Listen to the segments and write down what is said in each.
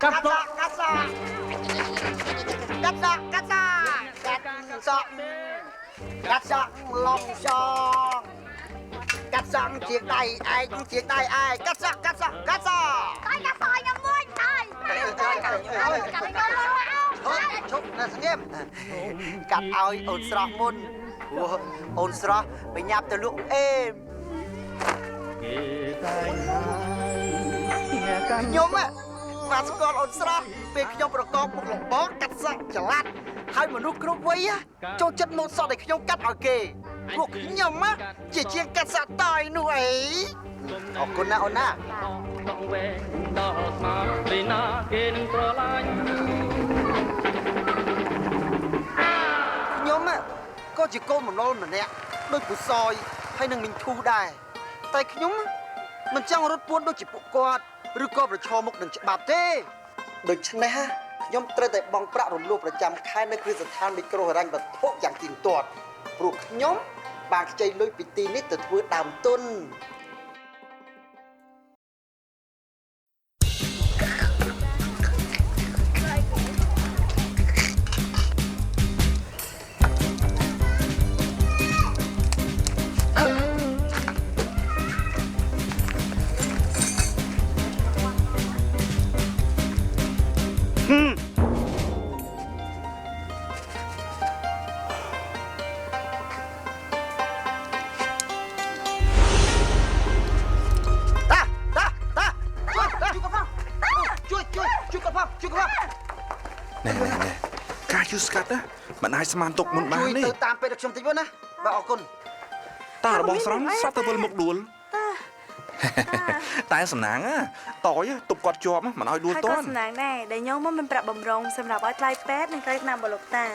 កាត់សក់កាត់សក់កាត់សក់កាត់សក់កាត់សក់កាត់សក់ឡងសងកាត់សក់ជាងដៃឯងជាងដៃឯងកាត់សក់កាត់សក់កាត់សក់ កាត់សក់ខ្ញុំមួយហើយកាត់កាត់ខ្ញុំមួយ ឈប់ណាស្ងៀមកាត់ឲ្យអូនស្រស់មុនព្រោះអូនស្រស់បញ្ញាប់ទៅលក់អេមខ្ញុំបានស្គាល់អូនស្រស់ពេលខ្ញុំប្រកបមុខរបរកាត់សក់ចល័តហើយមនុស្សគ្រប់វ័យចូលចិត្តម៉ូតសក់ដែលខ្ញុំកាត់ឲ្យគេពួកខ្ញុំជាជាងកាត់សក់តយនោះអីអរគុណណាអូនណា ដល់ស្មារីណាគេនឹងស្រឡាញ់ ខ្ញុំក៏ជាកូនមណ្ឌលម្នាក់ដូចពូសយហើយនឹងមីងធូដែរតែខ្ញុំមិនចង់រត់ពួនដូចជាពួកគាត់ឬក៏ប្រឈមមុខនឹងច្បាប់ទេដូច្នេះខ្ញុំត្រូវតែបង់ប្រាក់រំលោះប្រចាំខែនៅគ្រឹះស្ថានមីក្រូហិរញ្ញវត្ថុយ៉ាងទៀងទាត់ព្រោះខ្ញុំបានខ្ចីលុយពីទីនេះទៅធ្វើដើមទុន ការជឿស្កាត់ណាមិនអាចស្មានទុកមុនបានទេ ជួយទៅតាមពេទ្យខ្ញុំតិចណាបាទអរគុណ តារបស់ស្រង់ស្រាប់តែវិលមុខដួលតែសំណាងតយទប់គាត់ជាប់មិនឲ្យដួល ហើយ តាន់ ក៏សំណាងដែរដែលខ្ញុំមកមិនប្រាក់បំរុងសម្រាប់ឲ្យថ្លៃពេទ្យនិងថ្លៃថ្នាំរបស់លោកតា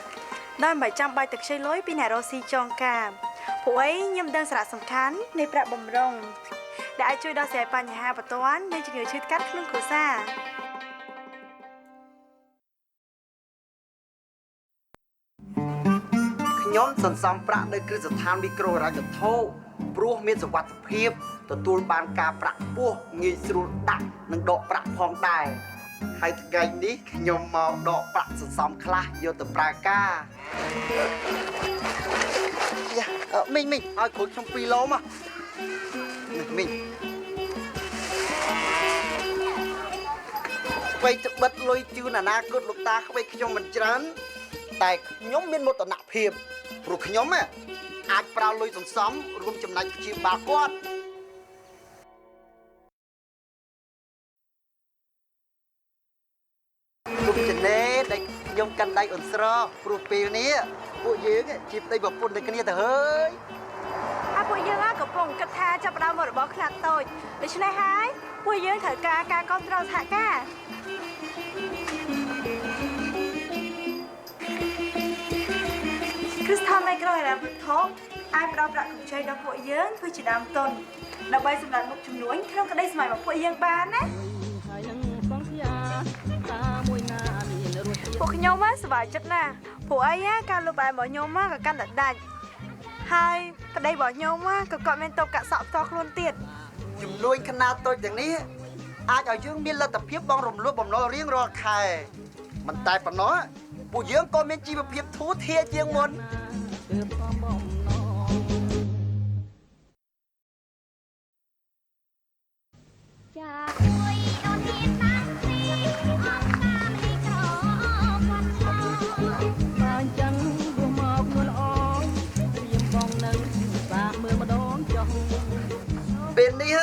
ដោយមិនបាច់ចាំបាច់ទៅខ្ចីលុយពីអ្នករស់ស៊ីចងកាមព្រោះអីខ្ញុំដឹងសារៈសំខាន់នៃប្រាក់បំរុងដែលអាចជួយដោះស្រាយបញ្ហាបន្ទាន់នៃជំងឺឈឺថ្កាត់ក្នុងគ្រួសារ ខ្ញុំសន្សំប្រាក់នៅគ្រឹះស្ថានមីក្រូហិរញ្ញវត្ថុព្រោះមានសុវត្ថិភាពទទួលបានការប្រាក់ខ្ពស់ងាយស្រួលដាក់និងដកប្រាក់ផងដែរហើយថ្ងៃនេះខ្ញុំមកដកប្រាក់សន្សំខ្លះយកទៅប្រើការមីងមីងឲ្យក្រូចខ្ញុំ2ឡូមកមីងស្វ័យត្បិតលុយជូនអនាគតលោកតាក្មេងខ្ញុំមិនច្រើនតែខ្ញុំមានមោទនភាពព្រោះខ្ញុំអាចប្រើលុយសន្សំរួមចំណែកព្យាបាលគាត់គុំចំណេដែលខ្ញុំកាន់ដៃអូនស្រស់ព្រោះពេលនេះពួកយើងជាប្តីប្រពន្ធនឹងគ្នាទៅហើយ ហើយពួកយើងកំពុងគិតថាចាប់ផ្ដើមមករបស់ខ្នាតតូចដូច្នេះហើយពួកយើងត្រូវការការគ្រប់គ្រងសហការគ្រឹះស្ថានមីក្រូហិរញ្ញវត្ថុអាចផ្ដល់ប្រាក់កម្ចីដល់ពួកយើងធ្វើជាដើមទុនដើម្បីសម្រាប់មុខជំនួញក្នុងក្តីសម័យរបស់ពួកយើងបានណាពួកខ្ញុំសប្បាយចិត្តណាស់ព្រោះអីការលុបបែបរបស់ខ្ញុំក៏កាន់តែដាច់ហើយប្តីរបស់ខ្ញុំក៏គាត់មានតបកាក់សក់ផ្ទាល់ខ្លួនទៀត ជំនួញខ្នាតតូចទាំងនេះអាចឲ្យយើងមានលទ្ធភាពបង់រំលោះបំណុលរៀងរាល់ខែមិនតែប៉ុណ្ណោះពួកយើងក៏មានជីវភាពធូរធារជាងមុនពេលនេះ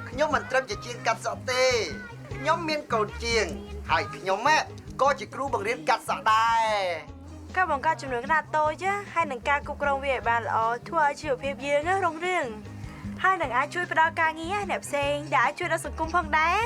ខ្ញុំមិនត្រឹមជាជាងកាត់សក់ទេខ្ញុំមានកូនជាងហើយខ្ញុំក៏ជាគ្រូបង្រៀនកាត់សក់ដែរ ការបង្កើតចំនួនខ្នាតតូចហើយនឹងការគ្រប់គ្រងវាឲ្យបានល្អធ្វើឲ្យជីវភាពយើងរុងរឿងហើយនឹងអាចជួយផ្ដល់ការងារអ្នកផ្សេងដែលអាចជួយដល់សង្គមផងដែរ